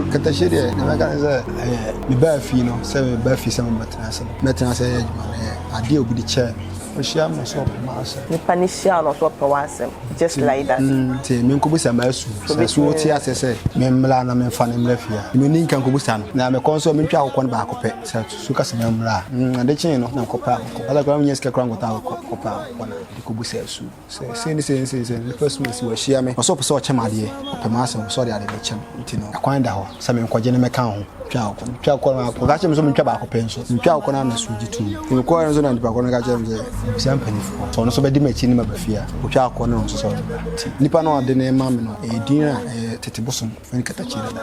Kɛtɛhye deɛ, na mɛka ne sɛ ɛyɛ mebaa fie no sɛ mebaa fie sɛ mebɛtena ase no, mɛtena ase ɛyɛ adwuma no, ɛyɛ adeɛ a obi de kyɛɛ me. Ɔhyia me sɛ ɔpɛ m'asɛm. Nipa no hyia no sɛ ɔpɛ w'asɛm just like that. Nti menkɔbisa m'asu sɛ asuo te aseɛ sɛ memmra na memfa no mmra fie a. Menni nka nkɔbisa no. Na mekɔ nso a mentwa akokɔ no baako pɛ. Sɛ asuo ka sɛ memmra a, ade kyee no na mekɔpɛ akokɔ. Asa koraa mennya sika koraa nkɔtɔ akokɔ. Kɔpɛ akokɔ na mede kɔbisa asuo sɛ sei ne sei ne sei sei nipa su asi wahyia me. Ɔsɛ ɔpɛ sɛ ɔkyɛ me adeɛ. Ɔpɛ m'asɛm, ɔpɛ sɛ ɔde ade bɛkyɛ me. Nti no ɛkwan da hɔ sɛ menkɔgye no mmɛka ho. Twa akokɔ no. Twa akokɔ no ɔka kyerɛ me sɛ mentwa baako pɛ nso. Metwa akokɔ no a na so gye too mu. Nti mekɔeɛ nso na nipa korɔ no ka kyerɛ me sɛ mebisa mpanimfoɔ sɛ ɔno nso bɛdi m'akyi ne maba fie a, ɔtwa akokɔ no na ɔno nso sɛ ɔde ba. Nti nipa no a ɔde no rema me no, ɛyɛ din a ɛyɛ tete bosom, wɔfrɛ no Katakyie dada.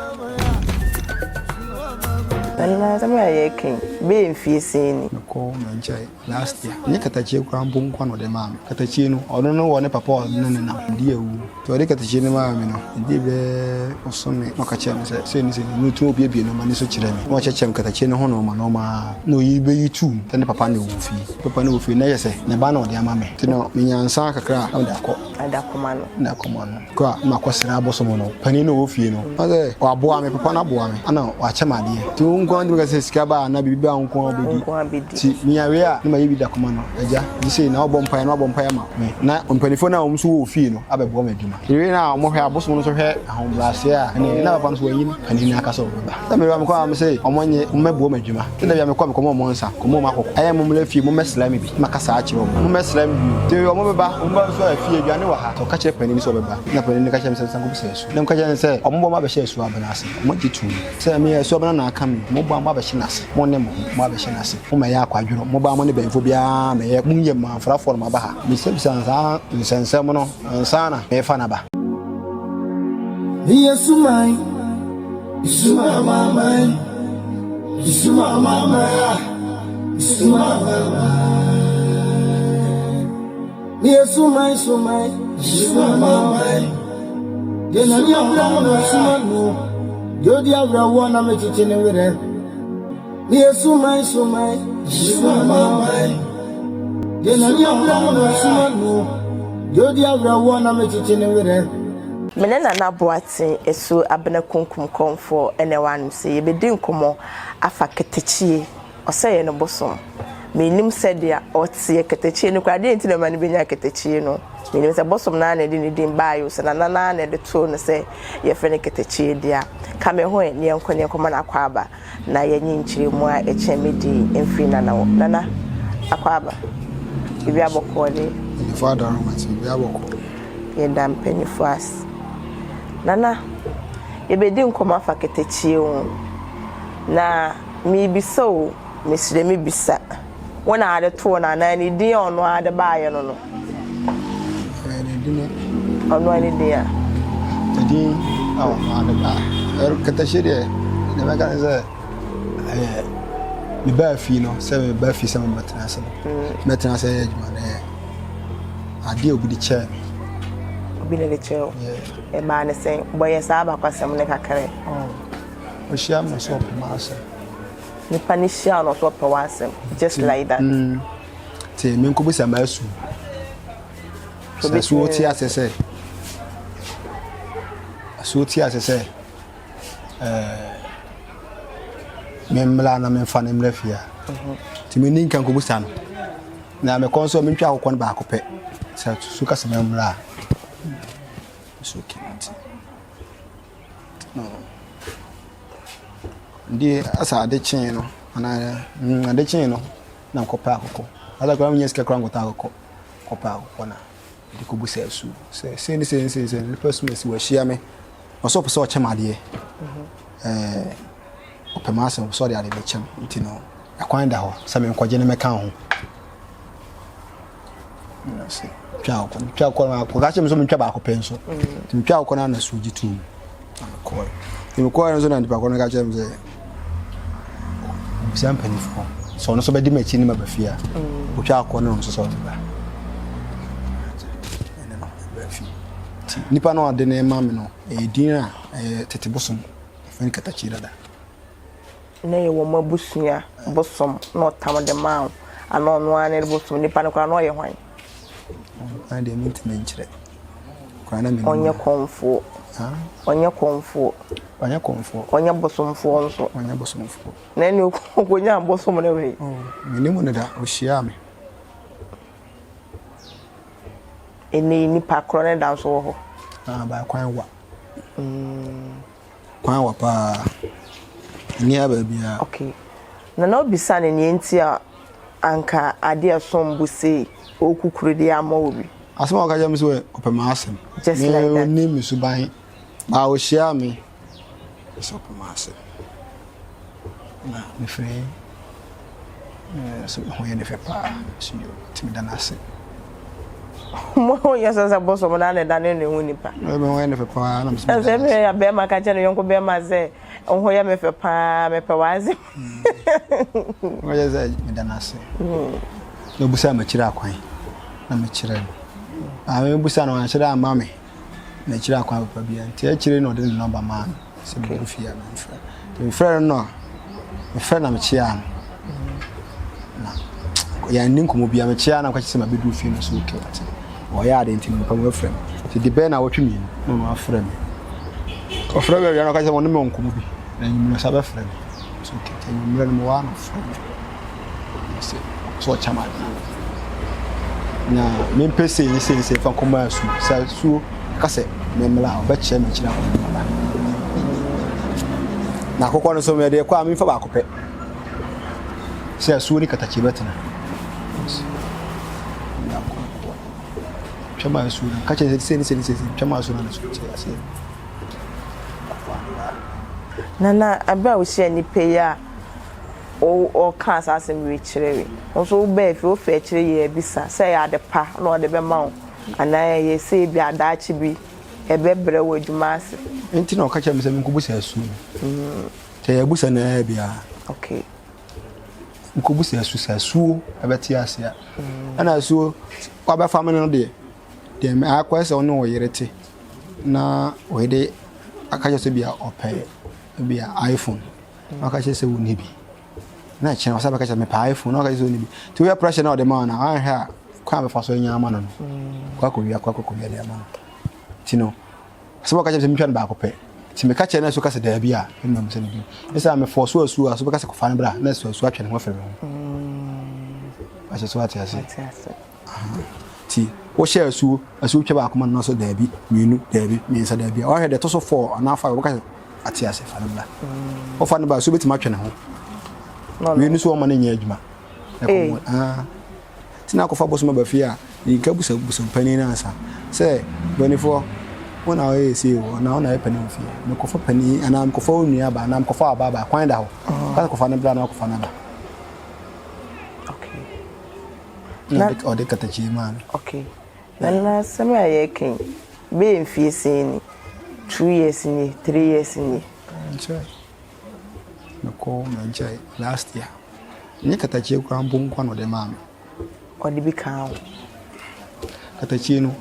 Nana, asɛm a yɛreka yi, bɛyɛ mfie sɛn ni? Mekɔɔ me nkyɛn last year. Ɛnyɛ katakyie koraa mpo nko na ɔde maa me. Katakyie no, ɔno no wɔ ne papa a ɔne no nenam. Ɔdi awu. Nti ɔde katakyie no maa me no, ɛdii bɛyɛ bosome na ɔka kyerɛɛ me sɛ sei ne sei ne, na ɔtumi obiebie nnoɔma no so kyerɛɛ me. Na ɔkyerɛkyerɛ me katakyie no ho nnoɔma nnoɔma ara. Na ɔyi bɛyi tuu mu sɛ ne papa na ɛwɔ fie. Papa no wɔ fie na ɛyɛ sɛ ne ba na ɔde ama me. Nti no menya nsa kakra a na mede akɔ. Mede akɔma no. Mede akɔma no. Kɔ a na makɔsrɛ abosom no. Panin no a ɔwɔ fie no, ɔsɛ waboa me, papa no aboa me, ɛna wakyɛ me adeɛ. Nti wo nko ara ntumi ka sɛ sika ba anaa biribi ba a wo nko ara wobɛdi. Nti menya wei a na mayɛ bi de akɔma no. Agya, gye sei na wabɔ mpaeɛ na wabɔ mpaeɛ ama me. Na mpanimfoɔ no a wɔn nso wɔ fie no abɛboa me adwuma. Wei na wɔhwɛ, abosom no nso hwɛ ahobrɛaseɛ a ɛne na papa no nso wanyin. Panin no aka sɛ ɔbɛba. Sɛ meba mekɔ a mese wɔn nye, wɔmmɛboa me adwuma. Sɛ da bi a mekɔ a mekɔma wɔn nsa, kɔma wɔn akɔkɔ. Ɛyɛ mommra fie, mommɛsra me bi. Na maka saa akyerɛ wɔn. Mommɛsra me bio. Nti wɔbɛba, wɔba nso a fie aduane wɔ ha. Nti ɔka kyerɛɛ panin no sɛ ɔbɛba. Na panin no ka kyerɛɛ me sɛ mensan nkɔbisa asu. Na meka kyerɛɛ no sɛ wɔbɔ me abɛhyɛ asu abena ase. Wɔgye too mu sɛ meyɛ asu abena na aka me. Mobɔ a moabɛhyɛ no ase. Mo ne mo ho moabɛhyɛ no ase. Mommɛyɛ akwadworɔ. Moba a mo ne banyimfoɔ biara mmɛyɛ. Monyɛ mamfrafoɔ na moaba ha. Mebisabisaa no saa nsɛnsɛm no ansa na merefa no aba. Meyɛ suman, sumamaman, sumamaman, sumamaman. Meyɛ suman, suman, sumamaman. Deɛ Nyame afrɛ no na suma no, deɛ ɔdi awerɛhoɔ na mekyekye ne werɛ. Meyɛ suman, suman, sumamaman. Deɛ Nyame afrɛ no na suma no, deɛ ɔdi awerɛhoɔ na mekyekye ne werɛ. Me ne Nana Boateng Asuo Abena Kunkum Kɔmfoɔ na ɛwɔ anom sɛ yɛbɛdi nkɔmmɔ afa katakyie, ɔsɛeɛ no bosom. Mennim sɛdeɛ ɔteɛ katakyie no koraa, deɛ nti na ɛma no bɛnya katakyie no. Mennim sɛ bosom no ara na ɛde ne din baeɛ o, sɛ Nana no ara na ɛde too no sɛ yɛfrɛ no katakyie deɛ a. Ka me ho ɛ na yɛnkɔ na yɛnkɔma no akwaaba. Na yɛnye nkyerɛmu a ɛkyɛn me de yi mfiri Nana hɔ. Nana, akwaaba, biribi abɔkɔɔ de? Mpanyinfoɔ adɔre ma nti biribi abɔkɔɔ. Yɛda mpanyinfoɔ ase. Nana, yɛbɛdi nkɔmmɔ afa katakyie ho. Na merebisa o, mesrɛ mebisa. Wo na ade too no anaa ne din a ɔno ara de baeɛ no no? Ɛyɛ ne din. Ɔno ara ne din a? Ne din a ɔno ara de baeɛ. Kɛtɛhye deɛ, deɛ mɛka ne sɛ ɛyɛ mebaa fie no sɛ mebaa fie sɛ mebɛtena ase no mɛtena ase ɛyɛ adwuma no ɛyɛ adeɛ a obi de kyɛɛ me. Obi na de kyɛɛ wo? Ɛbaa ne sɛn? Bɔ yɛ saa abakwasɛm no kakra. Ɔhyia me sɛ ɔpɛ m'asɛm. Nipa no hyia wo na ɔsɛ ɔpɛ w'asɛm just like that. Nti menkɔbisa m'asu sɛ asuo te ase sɛ asuo te ase sɛ ɛɛ memmra na memfa no mmra fie a nti menni nka nkɔbisa no na mekɔ nso mentwa akokɔ no baako pɛ sɛ su ka sɛ memmra a so okay nti no. Nti asa ade kyee no anaa mm ade kyee no na mekɔpɛ akokɔ. Asa koraa mennya sika koraa nkɔtɔ akokɔ. Kɔpɛ akokɔ na mede kɔbu asu sɛ sei ne sei ne sei ne sei nipa sum asi wahyia me. Ɔsɛ ɔpɛ sɛ ɔkyɛ me adeɛ. Ɛɛ ɔpɛ m'asɛm ɔpɛ sɛ ɔde ade bɛkyɛ me nti no ɛkwan da hɔ sɛ menkɔgye no mɛka ho. Twa akokɔ no twa akokɔ no ɔka kyerɛ me sɛ mentwa baako pɛ nso. Nti metwa akokɔ no a na suo gye too mu. Na mekɔe. Nti mekɔe nso na nipa korɔ no ka kyerɛ me sɛ ɔbisa mpanimfoɔ sɛ ɔno nso bɛdi m'akyi ne maba fie a ɔtwa akokɔ no nso sɛ ɔde ba. Ɛne no ɛbaa fie. Nti nipa no a ɔde no ma me no ɛyɛ din a ɛyɛ tete bosom yɛfrɛ no katakyie dada. Na ɛyɛ wɔn abusua bosom na ɔtam de maa wo anaa ɔno ara ne bosom nipa no koraa na ɔyɛ hwan? Ɔno deɛ mentumi nkyerɛ. Koraa na menim Ɔnyɛ no. kɔmfoɔ. Ɔnyɛ kɔmfoɔ. Ɔnyɛ kɔmfoɔ. Ɔnyɛ bosomfoɔ nso. Ɔnyɛ bosomfoɔ. Na ɛne ɔkɔnya bosom no wei. Oh, menim no da, ɔhyiaa me. Ɛnɛ yi nipa korɔ ne da nso wɔ hɔ. Ah, by kwan wa. Kwan wa paa. Nni ha baabiara. Okay. Na na obisa no nea nti a anka ade a ɛsom bo sei ɔrekukuru de ama obi. Asɛm a ɔka kyerɛ me sɛ ɔpɛ m'asɛm. Just like that. Me ɔnim me suban. Ba ɔhyia me sɛ ɔpɛ m'asɛm. Na mefrɛ sɛ me ho yɛ ne fɛ paa. So yo, nti meda no ase. Mo ho yɛ sɛ sɛ bosom na ne da ne ne ho nipa. Me ho yɛ ne fɛ paa na mesɛ meda no ase. Ɛsɛ me yɛ bɛrima ka kyerɛ ne yɔnko bɛrima sɛ wo ho yɛ me fɛ paa mepɛ w'asɛm. Ɔyɛ sɛ meda no ase. Na obisaa m'akyiri akwan na mekyerɛ no. Maame bisa no wanhyɛ da amma me n'akyiri akwan papa biara nti akyire na ɔde ne nɔmba maa me sɛ meduru fie a memfrɛ. Nti mefrɛ no no a mefrɛ na mekyeaa no. Na yɛanni nkɔmmɔ biara mekyeaa na meka kyerɛ sɛ mabɛduru fie no so okay wate. Ɔyɛ ade nti no mepɛ mo afrɛ me. Nti de bɛyɛ na awɔtwe mmienu na ɔno afrɛ me. Ɔfrɛ me awia na ɔka kyerɛ sɛ ɔne me wɔ nkɔmmɔ bi. Na anwummerɛ ɔsan bɛfrɛ me. So okay nti anwummerɛ no mewɔ ha na ɔfrɛ me. Ɔse sɛ ɔkyɛ me adeɛ. Na mempɛ sei ne sei ne sei fa nkɔma asuo. Sɛ asuo ka sɛ memmra a ɔbɛkyerɛ me akyiri akɔ maba. Na akokɔ no nso mede kɔ a memfa baako pɛ. Sɛ asuo ne katakye bɛtena. Twɛ ma asuo no. Ka kyerɛ sɛ sei ne sei ne sei twɛ ma asuo no na asuo kyerɛ aseɛ. Nana, aber a wohyiaa nyimpa yi a ɔkaa saa asɛm wei kyerɛɛ wo yi, wo so wobaa fie, wofii akyire yɛɛ bisa sɛ ɛyɛ ade pa na ɔde bɛma wo anaa ɛyɛ sɛ ebia daakye bi ɛbɛbrɛ wo adwuma ase? Nti na ɔka kyerɛɛ me sɛ menkɔbisa asu no. Sɛ yɛabusa no ara bi a. Okay. Nkɔbisa asu sɛ asuo ɛbɛte ase a. Ɛna asuo wabɛfa me no deɛ, deɛ akɔyɛ sɛ wo ne wo yere te. Na wei de aka kyerɛ sɛ bia ɔpɛ bia iPhone na ɔka kyerɛ sɛ wonni bi na ɛkyɛn ɔsɛ bɛka kyerɛ mepɛ iPhone na ɔka kyerɛ sɛ wonni bi nti woyɛ pressure na ɔde ma wo no anhwɛ a kwan a bɛfa so anya ama no no kɔ akɔwia kɔ akɔkɔwia de ama no nti no sɛ wɔka kyerɛ sɛ metwa no baako pɛ nti meka kyerɛ no so ka sɛ daabi a ɛnna mu sɛ no bi ne sɛ mefɔ so asuo a so bɛka sɛ kɔfa no bra na asuo asuo atwe ne ho afiri me ho ahyɛ so ate ase Nti wohyɛ asuo, asuo twa baako ma no na ɔsɛ daabi, mmienu, daabi, mmiɛnsa, daabi a, wahwɛ deɛ ɛtɔ so four anaa five, wɔbɛka sɛ ate ase, fa no bra. Wofa no ba asuo bɛtumi atwe ne ho. Wei no so wɔma no nyɛ adwuma. Ɛkɔmmɔ, ah. Nti na akɔfa bosom aba fie a, yɛnka busa bosom panin no ansa. Sɛ, banifoɔ, wo na ɔyɛ sei o, anaa wo na yɛ panin wɔ fie. Mekɔfa panin, anaa mekɔfa wo nua aba, anaa mekɔfa wo aba aba, kwan da hɔ. Ka sɛ kɔfa no bra na wakɔfa no aba. Okay. Na ɔde katakyie maa me. Okay. Na na asɛm a yɛreka yi, bɛyɛ mfie sɛn ni? 2 years ni, 3 years ni? Nkyɛe. Mekɔ mankyɛe last year. Nyɛ katakyie koraa mpo nko na ɔde maa me. Ɔde bi kaa ho. Katakyie no,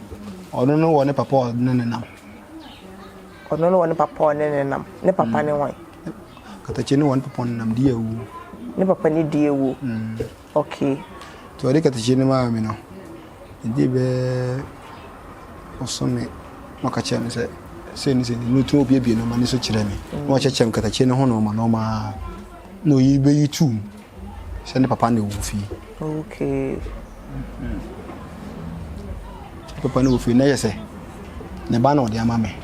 ɔno no wɔ ne papa a ɔne ne nam. Ɔno no wɔ ne papa a ɔne ne nam. Ne papa ne hwan? Katakyie no wɔ ne papa a ɔne nam di awu. Ne papa ne di awu. Okay. Nti ɔde katakyie no maa me no, ɛdii bɛyɛ bosome na ɔka kyerɛɛ me sɛ sei ne sei ne ɔtumi obiebie nneɛma no so kyerɛ me na ɔkyerɛkyerɛ me katakyie no ho nneɛma nneɛma na ɔyi bɛyi tuu sɛ ne papa na ɛwɔ fie. Okay. Ne papa na ɛwɔ fie na yɛ sɛ ne ba na ɔde ama me.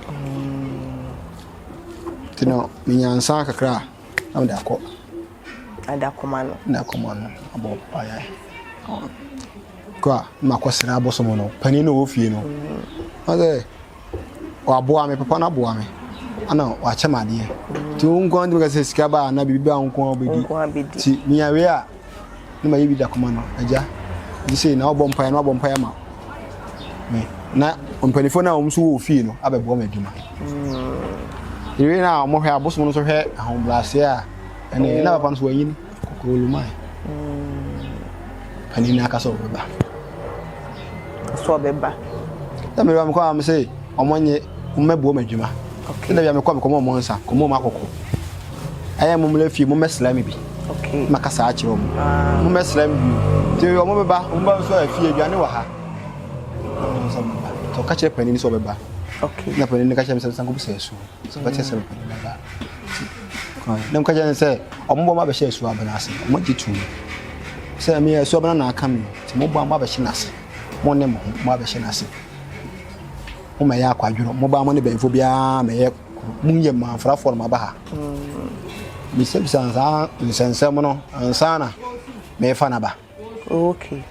Nti no menya nsa kakra a na mede akɔ. Ɛda koma no. Na koma no abɔ mpaeɛ. Kɔ a na makɔsrɛ abosom no panin no wɔ fie no. Ɔsɛ waboa me papa no aboa me ana wakyɛ me adeɛ. Nti wo nko ara ntumi ka sɛ sika ba anaa biribi ba wo nko ara wobɛdi. Nti menya wei a na mayɛ bi da koma no agya. Nti sei na wabɔ mpaeɛ na wabɔ mpaeɛ ama me na mpanimfoɔ no a wɔn nso wɔ fie no abɛboa me adwuma. Wei na wɔhwɛ abosom no nso hwɛ ahobrɛaseɛ a Ɛne na papa no so wanyini kɔkɔɔ lumae. Panin no aka sɛ ɔbɛba. Sɛ ɔbɛba. Sɛ meba mekɔ a mese ɔmo nye ɔmo mɛboa mo adwuma. Okay. Sɛ bia mekɔ mekɔma ɔmo nsa, kɔma ɔmo akɔkɔ. Ɛyɛ mo mmra fie mo mmɛsra me bi. Okay. Maka saa akyerɛ ɔmo. Ah. Mo mmɛsra me bi. Nti ɔmo bɛba, ɔmo ba nso a fie aduane wɔ ha. Ɔmo nso bɛba. Nti ɔka kyerɛ panin sɛ ɔbɛba. Okay. Na panin no ka kyerɛ me sɛ mesan kɔbisa asuo. Sɛ bɛte sɛ panin no ba. Na meka kyerɛ no sɛ ɔmo bɔ ma bɛhyɛ asuo abena ase. Ɔmo gye tom. Sɛ me asuo abena na aka me. Nti mo bɔ ma bɛhyɛ n'ase. Mo ne mo ho mo abɛhyɛ n'ase. Mo mɛyɛ akwadworɔ. Mo ba mo ne bɛnfo biara mɛyɛ koro. Mo nyɛ manfrafoɔ no mo aba ha. Bisabisa saa nsɛnsɛm no ansa na mefa n'aba. Okay.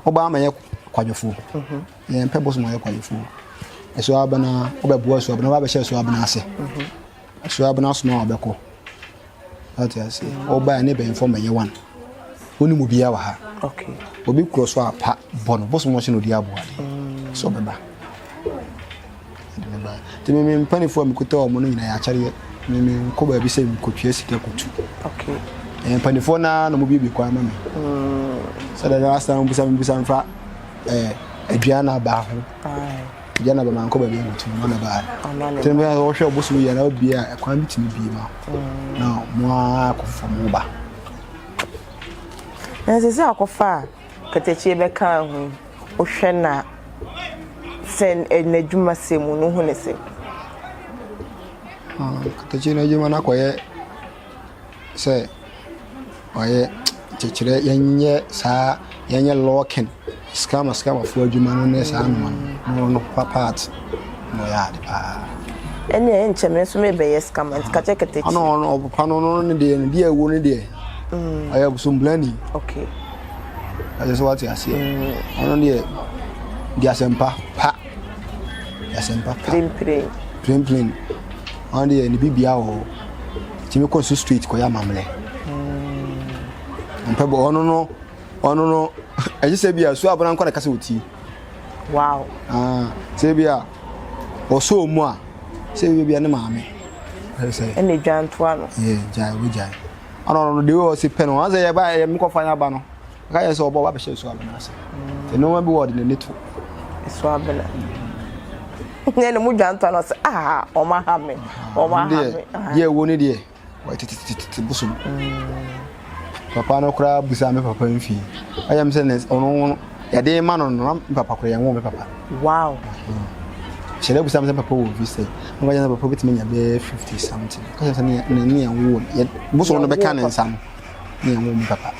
Mo ba mɛyɛ kwadwofoɔ. Mhm. Yɛn pɛ bosom ayɛ kwadwofoɔ. Asuo abena wobɛboa asuo abena wobɛhyɛ asuo abena ase. Mhm. Asuo abena soma a wɔbɛkɔ. Wate ase. Ɔbaa ne bɛnfo mɛyɛ one. Wonim obiara wɔ ha. Okay. Obi kuro so apa bɔ no bosom ɔhyɛ no odi aboa de. Mm. So ɔbɛba. Nti me me mpanimfoɔ a mekuta wɔn no nyinaa yɛ akyɛdeɛ. Me me nkɔ baabi sɛ mekɔtua sika kɔtu. Okay. Ɛyɛ mpanimfoɔ no ara na wɔbuebue kwan ma me. Mm. Sɛdeɛ last time bisa me bisa mfa ɛɛ aduan na aba ho. Aduan na aba mankɔ baabi ankɔtu no na baa. Nti me wɔhwɛ ɔbosom yɛ na obie a ɛkwan bi tumi bie ma. Mm. Na mo ara akɔfofa mo ba. Na sɛ sɛ akɔfa a katakyie bɛka ho yi, wohwɛ na sɛ n'adwuma sɛ mu no hu ne sɛ. Ah, katakyie n'adwuma no akɔyɛ sɛ ɔyɛ kyekyerɛ yɛnyɛ saa yɛnyɛ lɔɔkin scammer scammerfoɔ adwuma no ne saa noma no no pa part na ɔyɛ ade paa. Ɛne ɛyɛ nkyɛn me nso mebɛyɛ scammer nti kakyɛ kɛtɛ Ɔno ɔno ɔpapa no no ne deɛ ne deɛ ɛwɔ ne deɛ ɔyɛ bosomblani. Okay. Ɛsɛ sɛ wate aseɛ. Ɔno deɛ di asɛmpa pa. Di asɛmpa pa. Pirimpirim. Pirimpirim. Ɔno deɛ ne bibia wɔ hɔ. Tumi kɔ so street kɔyɛ amammerɛ. Ɔmpɛ bɔ ɔno no ɔno no ɛgye sɛ bi a su abona nkɔ na kasa ɔtie. Wow. Ah, sɛ bi a ɔsɔ mu a sɛ bi a ne maame. Ɛsɛ. Ɛna dwa ntoa no. Yeah, gyae, wogyae. Ɔno ɔno deɛ ɔsi pɛ no ɔno sɛ yɛba yɛ mekɔfa yɛn aba no ɔka yɛ sɛ ɔbɔ ɔba bɛhyɛ nsuo abena ase nti nneɛma bi wɔ ɔde n'ani to nsuo abena nyɛ ne mu dwa ntoa no ɔsɛ ah ɔma ha me ɔma ha me deɛ ɛwɔ ne deɛ ɔyɛ tetetete bosom papa no koraa busa me papa mfie ɔyɛ m sɛ ne ɔno yɛde ma no no na me papa koraa yɛnwo me papa wow hyɛ dɛ busa me sɛ papa wɔ mfe sɛ na ɔka kyerɛ sɛ papa bɛtumi anya bɛyɛ 50 something ɔka kyerɛ sɛ ne ne ne yɛnwo yɛ bosom no bɛka ne nsa no ne yɛnwo me papa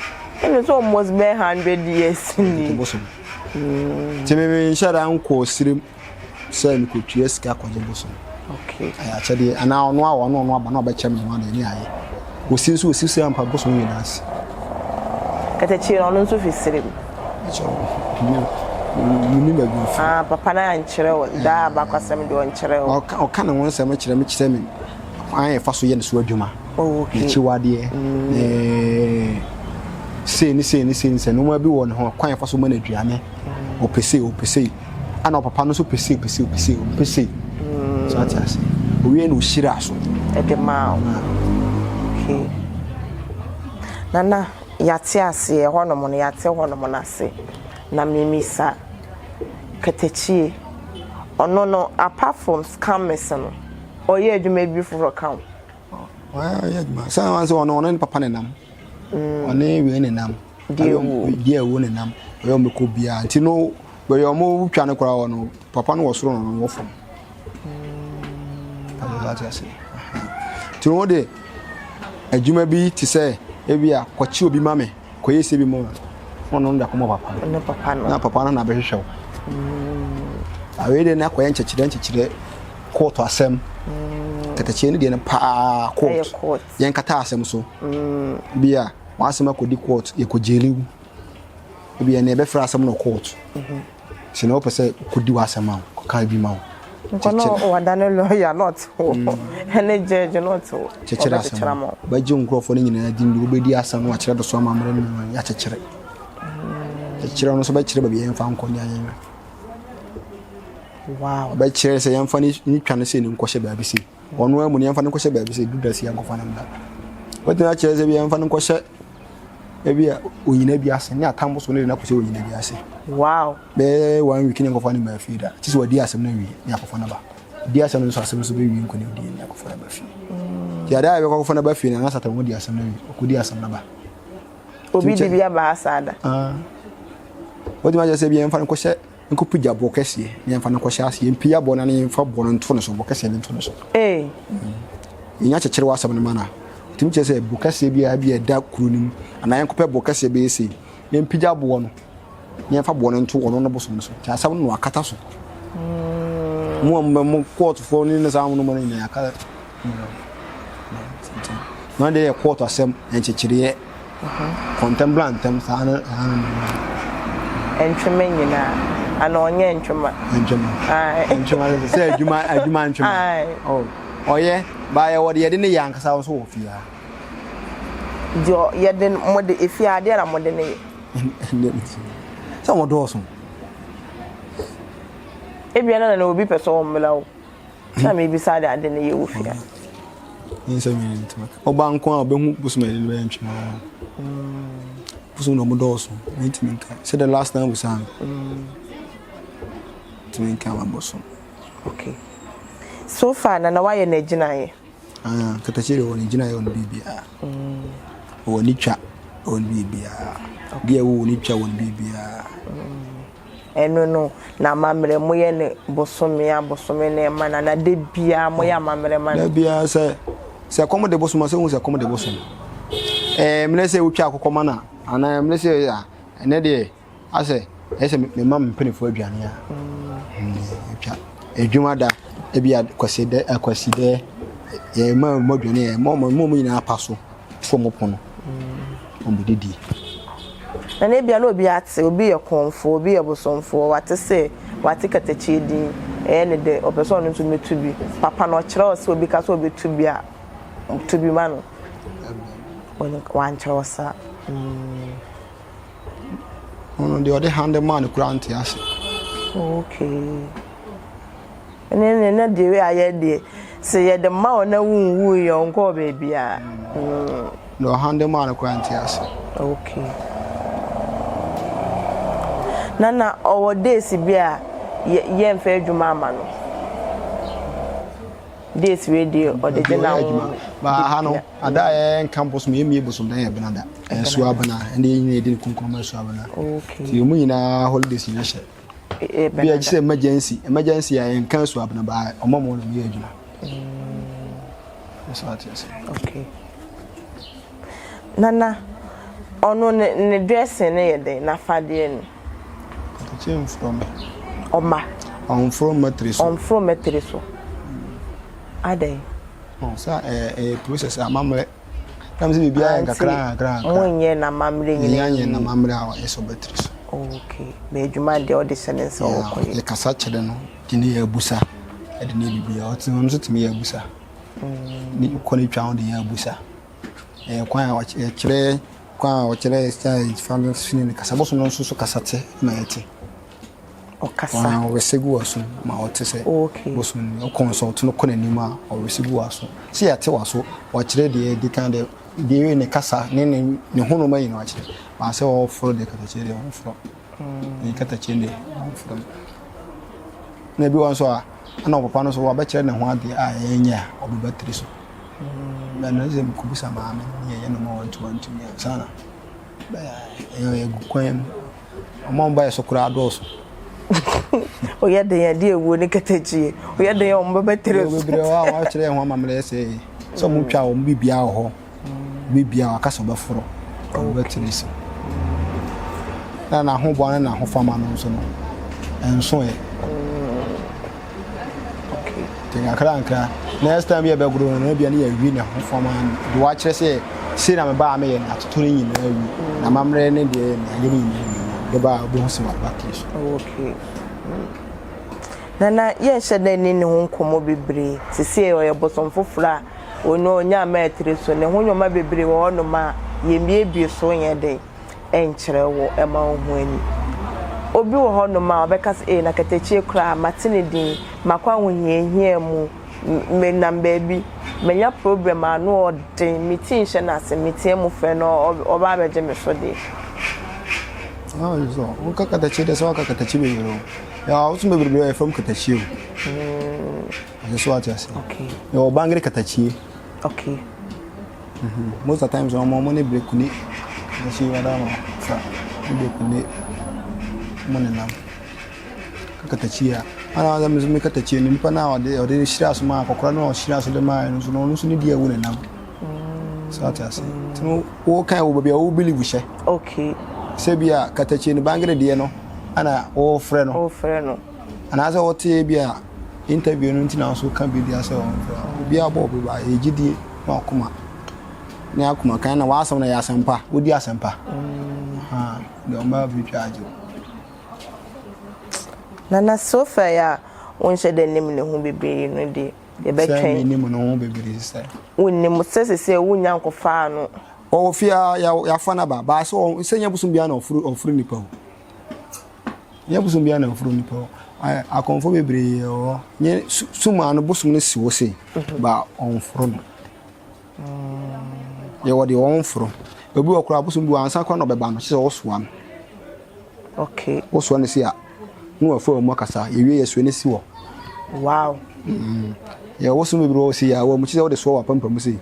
ɛne sɛ almost bɛyɛ 100 years ni bosom nti me menhyɛ da nkɔɔ serem sɛ mekɔtua sika kɔgye bosom. Okay. Ɛyɛ akyɛdeɛ anaa ɔno a ɔno ɔno aba na ɔbɛkyɛ me ho adeɛ ne ayɛ. Osi nso osi sɛ ampa bosom nyinaa ase. Katakyie no ɔno nso fi serem. Muni baabi ofi. Ah, papa na ankyerɛ wo daa abakwasɛm deɛ ɔnkyerɛ wo. Ɔka ɔka ne ho nsɛm kyerɛ me kyerɛ me kwan a yɛfa so yɛ ne so adwuma. Oh, okay. N'akyiwadeɛ. Mm. Sei ne sei ne sei ne sɛ nneɛma bi wɔ ne ho kwan yɛfa so ma no aduane. Ɔpɛ sei ɔpɛ sei. Ana ɔpapa no nso pɛ sei pɛ sei ɔpɛ sei ɔpɛ sei. So ate ase. Owie na ohyira so. Ɛde maa wo. Okay. Nana, yɛate aseɛ hɔnom no, yɛate hɔnom no ase. Na memisa Katakyie, ɔno no apart from scammers no, ɔyɛ adwuma bi foforɔ ka ho? Ɔyɛ adwuma. Sɛ ɔno ɔno ne papa ne nam. Ɔne wei ne nam. Deɛ ɛwɔ ne nam. Ɔyɛ ɔmo kɔ biara. Nti no bɛyɛ ɔmo twa no koraa wɔ no papa no wɔ soro na ɔno wɔ fam. Nti wɔn de adwuma bi te sɛ ebi a kɔkye obi ma me kɔyɛ se bi mu a ɔno no de akɔma papa no. Na papa no na abɛhwehwɛ wo. Awei deɛ na akɔyɛ nkyɛkyerɛ nkyɛkyerɛ kɔɔto asɛm. Katakyie no deɛ no paa kɔɔto. Yɛn kata asɛm so. Bi a wɔn asɛm akɔdi court yɛkɔ gyeli wo. Ebi yɛn yɛbɛfrɛ asɛm no court. Sɛ na wopɛ sɛ kɔdi w'asɛm a kɔka bi ma wo. Nkɔ na wada ne lawyer na ɔte hɔ. Ɛne judge na ɔte hɔ. Kyekyere asɛm no. Bɛgye nkurɔfoɔ no nyinaa din de wobɛdi asɛm no wakyerɛ do so ama mmerɛ no mu yɛakyekyere. Kyekyere no nso bɛkyerɛ baabi yɛmfa nkɔ ne ayɛnyɛ. Wow. Bɛkyerɛ sɛ yɛmfa ne twa no sei ne nkɔhyɛ baabi sei. Ɔno ara mu no yɛmfa no nkɔhyɛ baabi sɛ du da si yɛnkɔfa no mmra. Wobɛtumi akyerɛ sɛ bi yɛmfa no nkɔhyɛ ebi a onyina bi ase ne atambo so ne de no akɔhyɛ onyina bi ase. Wow. Bɛyɛ one week ne nkɔfa no mmaa fie da. Kyɛ sɛ wadi asɛm no awie ne akɔfa no ba. Di asɛm no nso asɛm nso bɛwie nkonimdie ne akɔfa no ba fie. Nti adeɛ a yɛbɛkɔ akɔfa no ba fie no anasa tam wadi asɛm no awie ɔkɔdi asɛm no ba. Obi di bi aba ha saa da. Ah. Wotumi akyerɛ sɛ bi yɛmfa no nkɔhyɛ. Nkɔpagya boɔ kɛseɛ na yɛmfa no nkɔhyɛ aseɛ. Yɛmpia boɔ no na yɛmfa boɔ no nto ne so, boɔ kɛseɛ no nto ne so. Ee. Yɛnya kyekyere w'asɛm no ma no a, ɛtumi kyerɛ sɛ bo kɛseɛ bi a bi a ɛda kuro no mu anaa yɛnkɔpɛ boɔ kɛseɛ bɛyɛ sei na yɛmpagya boɔ no na yɛmfa boɔ no nto ɔno no bosom no so. Nti asɛm no na wakata so. Mo a mo kɔɔtofoɔ ne ne saa mo no mo no nyinaa yɛaka na deɛ yɛ kɔɔto asɛm nkyekyereɛ kɔntɛm bla ntɛm saa no saa no. Ntwema nyinaa ana ɔnyɛ ntwema. Ntwema ntwema sɛ adwuma adwuma ntwema oh ɔyɛ baayɛ wɔde yɛde ne yɛ ankasa nso wɔ fie ha. Deɛ yɛde mo de efie adeɛ na mo de ne yɛ. Sɛ wɔn dɔɔso. Ebia na na obi pɛ sɛ ɔmmla wo. Na mebisa de ade no yɛ wo fie a. Nsɛ mi ntoma. Ɔba nko a ɔbɛhu bosom a yɛde no bɛyɛ ntwema wɔ. Bosom na ɔmo dɔɔso. Mentumi nka. Sɛ the last time busaa no. Ntumi nka ma bosom. Okay. So far na na wayɛ n'agyinaeɛ. Ah, katakyie deɛ ɔwɔ ne gyinaeɛ wɔ ne biribiara. Ɔwɔ ne twa wɔ ne biribiara. Deɛ ɛwɔ ne twa wɔ ne biribiara. Ɛno no, na amammerɛ moyɛ no bosome a bosome na ɛma no anaa da biara moyɛ amammerɛ ma no? Da biara sɛ sɛ kɔm de bosom a sɛ wohu sɛ kɔm de bosom. Ɛɛ mmerɛ sɛ wotwa akokɔ ma no a anaa mmerɛ sɛ a ɛnɛ deɛ asɛ ɛyɛ sɛ mema me mpanimfoɔ aduane a twa adwuma da ebi a kwasi dɛ akwasi dɛ yɛma wɔn aduane yɛ ma wɔn nyinaa pa so to wɔn pono. Wɔbɛdidi. Na na ebia na obi ate, obi yɛ kɔmfoɔ, obi yɛ bosomfoɔ, wate sɛ, wate katakyie din, ɛyɛ ne dɛ, ɔpɛ sɛ ɔno nso bɛtu bi. Papa no ɔkyerɛ wo sɛ obi ka sɛ ɔbɛtu bi a, tu bi ma no. Wankyerɛ wo saa. Mm. Ɔno deɛ ɔde hande maa no koraa nte ase. Okay. Ɛne ne na deɛ wei ayɛ deɛ sɛ yɛde ma wo na wonwuu yɛ ɔnkɔɔ baabiara. Mm. Na ɔhande maa no koraa nte ase. Okay. Na na ɔwɔ days bi a yɛmfa adwuma ama no. Days wei deɛ ɔde gye na wo. Ba ha no ada a yɛnka bosom yɛmmie bosom na yɛ bena da. Ɛso abena ɛne yɛn nyinaa yɛdi ne kunkun ma ɛso abena. Okay. Nti wɔn nyinaa holidays nyinaa hyɛ. Bi a sɛ emergency, emergency a yɛnka so abena ba ɔma mo na yɛ adwuma. Ɛso ate ase. Okay. Nana, ɔno ne ne dressing ne yɛ dɛn n'afadeɛ no? Kɔtɔkye mforo me. Ɔma. Ɔmforo mmatiri so. Ɔmforo mmatiri so. Adɛn? Ɔn sɛ ɛyɛ ɛyɛ process amammerɛ. Nam sɛ biribiara yɛ nkakra nkakra nkakra. Monyɛ n'amammerɛ nyinaa yie. Yɛnyɛ n'amammerɛ a ɔyɛ sɛ ɔbɛtiri so. Okay. Na adwuma deɛ ɔde hyɛ ne nsa ɔkɔ yɛ. Yɛkasa kyerɛ no de ne yɛ abusa. Ɛde ne yɛ biribiara. Ɔte ɔno nso tumi yɛ abusa. Ne kɔ ne twa ho de yɛ abusa. Ɛyɛ kwan a yɛkyerɛ kwan a ɔkyerɛ sɛ fa no sini ne kasa. Bosom no nso so kasa te ma yɛte. Ɔkasa. Ɔwese gu w'aso ma ɔte sɛ bosom no. Ɔkɔnsɔlto no kɔ n'anim a ɔwese gu w'aso. Sɛ yɛate w'aso, ɔkyerɛ deɛ ɛdi kan deɛ deɛ ne kasa ne ne ne ho nneɛma nyinaa ɔkyerɛ. Baa sɛ ɔforo deɛ katakyie deɛ ɔmforo. Ne katakyie deɛ ɔmforo. Na ebi wɔ nso a ɛna ɔpapa no nso wabɛkyerɛ ne ho adeɛ a ɛnyɛ a ɔbɛba tiri so. Na ɛno sɛ mekɔbisa maame no ne yɛyɛ no ma wantumi antumi ansa na bɛyɛ ɛgu kwan mu. Wɔn a wɔbaeɛ so koraa dɔɔso. Woyɛ den a, ɛde awuo ne katakyie. Woyɛ den a, wɔn bɛbɛtere so. Bebree wɔ hɔ a wɔakyerɛ yɛn ho amammerɛ sɛ sɛ wɔn twa wɔn biribiara wɔ hɔ. Biribiara wɔaka sɛ wɔbɛforo wɔn bɛtere so. Na n'ahoboa ne n'ahofama no nso no, ɛnso ɛ. Nti nkakrankra, next time yɛ bɛgoro no, ebia ne yɛawi ne ho fam a, de wakyerɛ sɛ sei na mebaa a meyɛ no, atoto no nyinaa awi. Na amammerɛ ne deɛ ne ayɛ no nyinaa awi no, bɛba a wobɛhu sɛ waba tiri so. Okay. Nana, yɛnhyɛ da nni ne ho nkɔmmɔ bebree. Seesei ɔyɛ bosom foforɔ a ɔno ɔnya mmaa tiri so. Ne ho nneɛma bebree wɔ hɔnom a yɛmmiebie so nyɛ den. nkyerɛ wo ɛma wo ho ani. Obi wɔ hɔ nom a ɔbɛka sɛ ee na katakyie koraa mate ne din, makɔ ahohiahia mu, me nam baabi, manya problem a ano ɔden, me ti nhyɛ n'ase, me tea mu frɛ no ɔba abɛgye me so deɛ. Ah, so woka katakyie deɛ sɛ woaka katakyie bebree o. Yɛwɔ abosom bebree a yɛfrɛ mu katakyie o. Ɛsɛ so wate ase. Okay. Yɛwɔ bangere katakyie. Okay. Most of the times wɔn wɔn ne brekune akyi wada ma fa ne brekune mo nenam. Katakyie a, ana sɛ me nso me katakyie no, nipa no a ɔde ɔde hyira so maa akɔkora no a ɔhyira so de maa no nso no, ɔno nso ne di awu ne nam. So ate ase. Nti no, wokan wɔ baabi a wo believe hyɛ. Okay. Sɛ bi a katakyie no bangere deɛ no, ana wɔfrɛ no. Wɔfrɛ no. Anaasɛ wɔte bi a interview no nti na nso ka bi deɛ sɛ wɔfrɛ. Obi abɔ obi ba, ɛyɛ gyidie na wakoma. Ne akoma kan na w'asɛm na yɛ asɛmpa, wodi asɛmpa. Mm. Ha, deɛ ɔmba fi twa agye wo. Nana Sophia yi a wonhyɛ da nnim ne ho bebree no de, yɛbɛtwɛn. Sɛ mennim ne ho bebree sɛ. Wonnim sɛ sese wonya nkɔfaa no. Ɔwɔ fie a yɛafa no aba baa sɛ sɛ nyɛ bosom biara na ɔforo ɔforo nipa o. Nyɛ bosom biara na ɔforo nipa o. Akɔmfo bebree wɔ hɔ. Nyɛ sum ano bosom no si hɔ sei mhm. ba ɔmforo no. Yɛwɔ deɛ wɔmforo. Obi wɔ koraa bosom bi wɔ ansa koraa na ɔbɛba no kyerɛ sɛ wɔsoa no. Okay. Wosoa no si a na wafa wɔn mu akasa. Yɛwie yɛsoa no si hɔ. Wow. Mm. Yɛwɔ bosom bebree wɔ si a wɔn mu kyerɛ sɛ wode soa wɔ apampam sei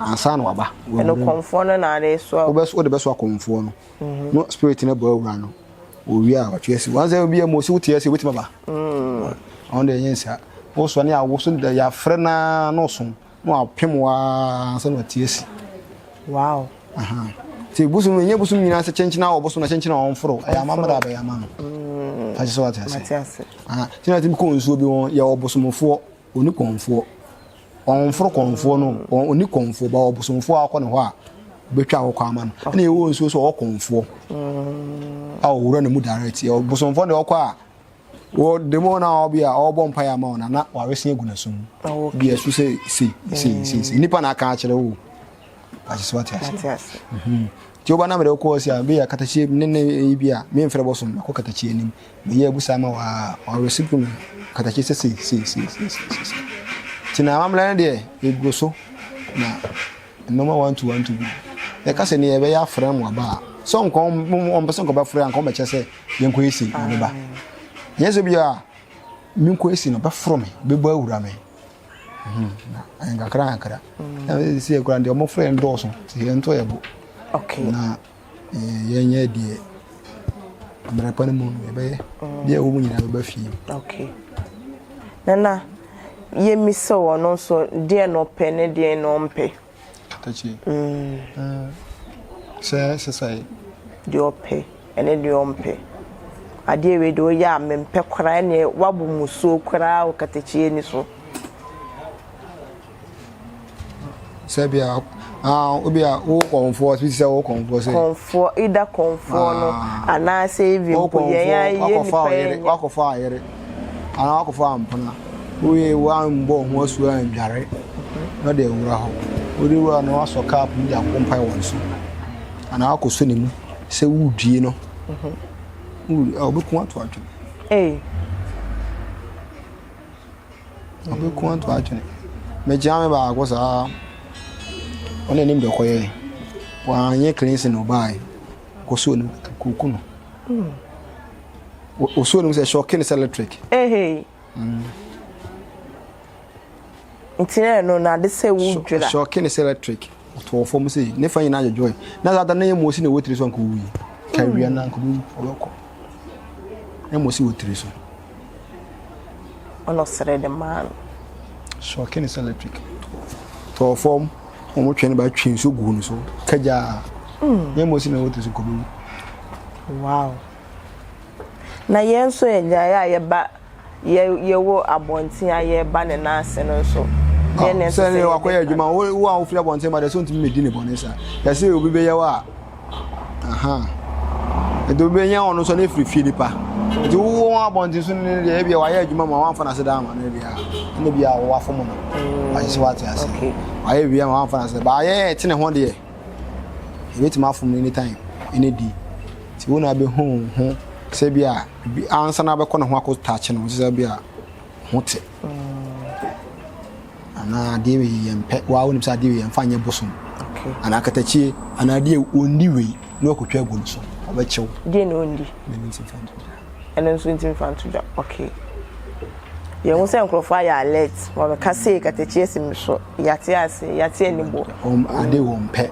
ansa na waba. Ɛno kɔmfoɔ no na ade soa. Wobɛ wode bɛsoa kɔmfoɔ no. Mm-hmm. No spirit no bɔ awura no. Owie a watwe asi. Wɔn sɛ obi a mo si wote asi wobɛtumi aba. Mm. Ɔno deɛ ɛnyɛ nsa. Wosoa ne awoso yɛafrɛ naa na ɔsom. Na wapem wo ara ansa na wate asi. Wow. Nti bosom no, ɛnyɛ bosom nyinaa sɛ kyenkyen a ɔbosom na kyenkyen a ɔmforo. Ɛyɛ amammerɛ a bɛyɛ ama no. Mm. Fa kyɛ sɛ wate ase. Mate ase. Nti na tumi kɔ nsuo bi ho, yɛ ɔbosomfoɔ, ɔni kɔnfoɔ. Ɔmforo kɔnfoɔ no, ɔni kɔnfoɔ, ba ɔbosomfoɔ a ɔkɔ ne hɔ a, ɔbɛtwa akɔkɔ ama no. Ɛna yɛwɔ nsuo so ɔwɔ kɔnfoɔ. Mm. A ɔwura ne mu direct. Yɛ ɔbosomfoɔ deɛ ɔkɔ a, Wɔ dɛm hɔ na ɔbi a ɔbɔ mpaeɛ ama wo na na wawese agu n'aso mu. Bi ɛso sɛ sei sei sei sei nipa na aka akyerɛ wo. Wate so wate ase. Mhm. Nti woba na mede wokɔ ɔsi a bi a katakyie ne ne yi bi a memfrɛ bɔsom mɛkɔ katakyie anim. Meyɛ abusa ama wo a wawese gu me katakyie sɛ sei sei sei sei sei sei. Nti na amammerɛ no deɛ ɛgu so na Nnoɔma wantu wantu bi. Yɛka sɛ neɛ yɛbɛyɛ afrɛ mo aba a, sɛ ɔnkɔ ɔmpɛ sɛ nkɔbɛfrɛ anka ɔmmɛkyɛ sɛ yɛnkɔ esi na ɔbɛba. Nyɛ sɛ bi a menkɔ esi na ɔbɛforo me, bɛbɔ awura me. Hmm, na nkakra nkakra. Na sɛ yɛ kura deɛ ɔmofrɛ yɛn dɔɔso, sɛ yɛnto yɛ bo. Okay. Na yɛnyɛ deɛ mmerɛ pa no mu no yɛbɛyɛ. Deɛ ɛwɔ mu nyinaa bɛba fie. Okay. Nana, yɛmmisa wo ɔno nso deɛn na ɔpɛ ne deɛn na ɔmpɛ. Katakye. Mm. Sɛ sɛsɛe. Deɛ ɔpɛ ɛne deɛ ɔmpɛ. Adeɛ wei deɛ ɔyɛ a mempɛ koraa ɛneɛ wabɔ musuo koraa wɔ katakyie ani so. Sɛ bia ah obi a wo kɔnfoɔ bi sɛ wo kɔnfoɔ sɛ. Kɔnfoɔ either kɔnfoɔ no ah. anaasɛ even mpo yɛn a yɛ nipa yɛn. Wakɔfa ayere anaa wakɔfa ampena woyɛ wambɔ ho asu andware na ɔde awura hɔ wode wura no wasɔ cup mu de akɔ mpae wɔn so anaa wakɔsɔ ne mu sɛ wodwie no ɔbɛku ato atwene. Ɔbɛku ato atwene. Mekyea me baako saa. Ɔne anim deɛ ɔkɔyɛɛ. Wanyɛ cleansing na ɔbaeɛ. Kɔsɔɔ ne mu kuku no. Ɔsɔɔ ne mu sɛ shock ne sɛ electric. Hey. Nti na ɛno na ade sɛ wodwira. Shock ne sɛ electric. Ɔtɔɔ fam sɛ ne fa nyinaa dwodwoe. Na saa da na yɛ mu osi na ɛwɔ tiri so anka owui. Kawia na anka ɔbɛwu ɔbɛkɔ. Na mu osi wɔ tiri so. Ɔna ɔsrɛ de maa no. Sɔɔke ne sɛ electric tɔɔ fam wɔn twɛn ba twe nsuo guu no so kagyaa. Mm. Nyɛ mo si na wɔte so kɔbɛwu. Wow. Na yɛn nso yɛ a yɛba yɛ yɛwɔ abɔnten a yɛba ne nan ase no nso. Deɛ na ɛsɛ sɛ wakɔyɛ adwuma wo wo a wofiri abɔnten ba deɛ sɛ ntumi mɛdi ne bɔne saa. Yɛsɛ obi bɛyɛ wo a Aha. Nti obi bɛnya ɔno nso ne firi fie nipa. Nti wo wɔn abɔnten so ne deɛ ebia wayɛ adwuma ma wamfa n'ase da ama no deɛ ɛna bia wɔwɔ afɔm no. Wayɛ sɛ wate ase. Wayɛ bia ma wamfa n'ase da. Baayɛ ɛte ne ho deɛ ebetumi afom no anytime ɛne di. Nti wo na abɛhu ho sɛ bia ansa na abɛkɔ ne ho akɔ taakye no sɛ bia ho te. Anaa adeɛ wei yɛmpɛ, waa wonim sɛ adeɛ wei yɛmfa nyɛ bosom. Anaa katakyie, anaa adeɛ ɔndi wei na wakɔtwa agu no so, ɔbɛkyew. Deɛ na ɔndi? Ɛno nti mfa nto dwa. Ɛno nso nti mfa nto dwa, okay. Yɛhu sɛ nkurɔfoɔ ayɛ alert, wɔbɛka sei katakyie asi me so, yɛate ase, yɛate aniboɔ. Adeɛ wɔmpɛ,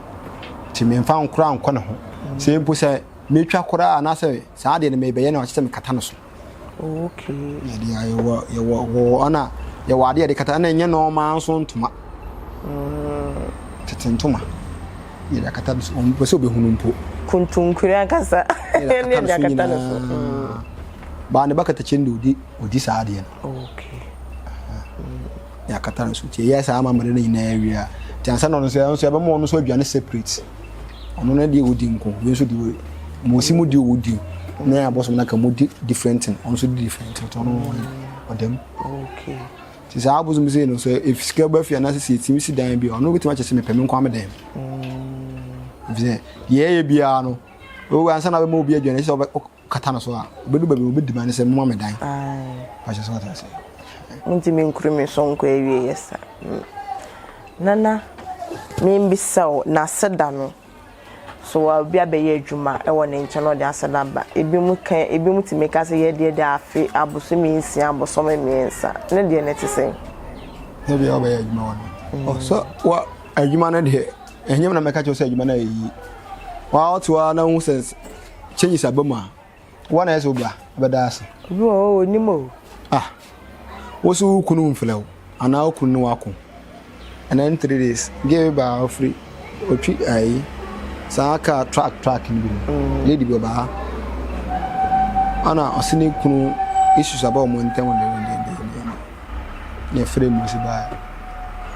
nti memfa nkora nkɔ ne ho. Sɛ mpo sɛ metwa koraa anaasɛ saa adeɛ no mebɛyɛ no a, kyerɛ sɛ mekata no so. Okay. Yɛde yɛwɔ yɛwɔ wɔ ɛna yɛwɔ adeɛ yɛde kata ɛna ɛnyɛ nɔɔma nso ntoma. Tete ntoma yɛde akata no so wɔn pɛ sɛ obehunu mpo. Kuntunkuri ankasa ɛne yɛde akata no so. Baa ne ba katakyie no de odi odi saa adeɛ no. Okay. Yɛ akata no so nti yɛyɛ saa amammerɛ no nyinaa wie a nti ansa na ɔno nso nso yɛbɛma ɔno nso aduane separate ɔno no deɛ ɔdi nko wei nso deɛ mo si mo di ɔwɔ di na abosom no aka mo di different thing ɔno nso di different thing ɔno ɔdam. Okay. Nti saa abosom sei no sɛ sika ba fie anaasɛ sɛ yɛtumi si dan bi a ɔno bɛtumi akyɛ sɛ mepɛ me nko ara me dan mu. Ɛfiri sɛ deɛ ɛyɛ biara no ansa na wobɛma obi aduane sɛ wokata no so a wobɛdu baabi wobɛdi ma ne sɛ moma me dan. Pakyɛ sɛ wate ase. Mentumi nkuru me so nkɔ awieɛ sa. Nana membisa wo n'aseda no So obi abɛyɛ adwuma wɔ ne nkyɛn na ɔde aseda ba? Ebinom ka, ebinom tumi ka sɛ yɛ deɛ de afe, abosome nsia, abosome mmiɛnsa. Ne deɛ no te sɛn? Sɛ bia wobɛyɛ adwuma wɔ no. Mm. So wa adwuma no deɛ, ɛnyɛ na mɛka kyerɛ sɛ adwuma no ayɛ yie. Wa wote hɔ na wohu sɛ changes aba mu a, Wo na ɛsɛ obra bɛda ase. Obi wɔ hɔ onim o. Ah, wo so wo kunu mfrɛ wo anaa wo kunu ne wako. Ɛnɛ in 3 days, girl bi baa ofiri otwi ayi saa car truck truck no bi no. Lady bi ɔbaa ha. Ana ɔse ne kunu issues aba wɔn ntam ne ne ne ne ne frɛ mu si baa.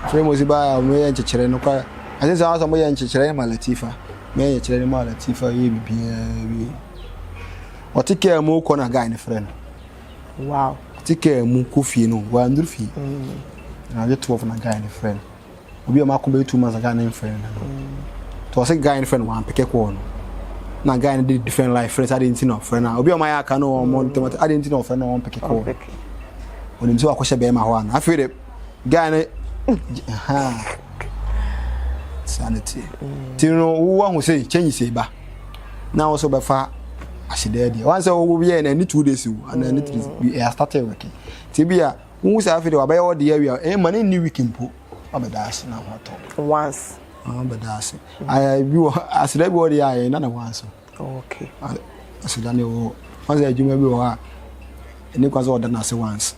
Frɛ mu si baa wɔn yɛ nkyekyere no kwa. Ase sɛ wɔn yɛ nkyekyere ma Latifa. Mɛ yɛ kyerɛ ne ma Latifa yɛ bibiara wie. Ɔte kaa mu kɔ na guy no frɛ no. Wow. Ɔte kaa mu kɔ fie no, wanduru fie. Na ɔgye 12 na guy no frɛ no. Obi a ɔmako bɛyɛ 2 months na guy no mfrɛ no no. To ɔsɛ guy no frɛ no wampeke kɔɔ no. Na guy no de different life frɛ sɛ ade nti na ɔfrɛ no. Obi a ɔmayɛ aka no ɔmɔ ntɛm ade nti na ɔfrɛ no ɔmpeke kɔɔ no. Onim sɛ wakɔhyɛ bɛrima hɔ ana. Afei de guy no ha. Saa ne teɛ. Ti no wo ahu sɛ change sɛ ba. Na wo so bɛfa ahyɛdɛ deɛ. Wɔn sɛ wo yɛ na ɛne 2 days o ana ɛne 3 bi ɛyɛ start working. Ti bi a wo sɛ afei de wabɛyɛ wɔ deɛ awia ɛyɛ ma ne nni week mpo. Wabɛda ase na ho atɔ. Once. Wabɛda ase. Ayɛ bi wɔ aseda bi wɔ deɛ ayɛ na na once. Okay. Aseda ne wɔ. Wɔn sɛ adwuma bi wɔ hɔ a ɛne kwan sɛ ɔda n'ase once.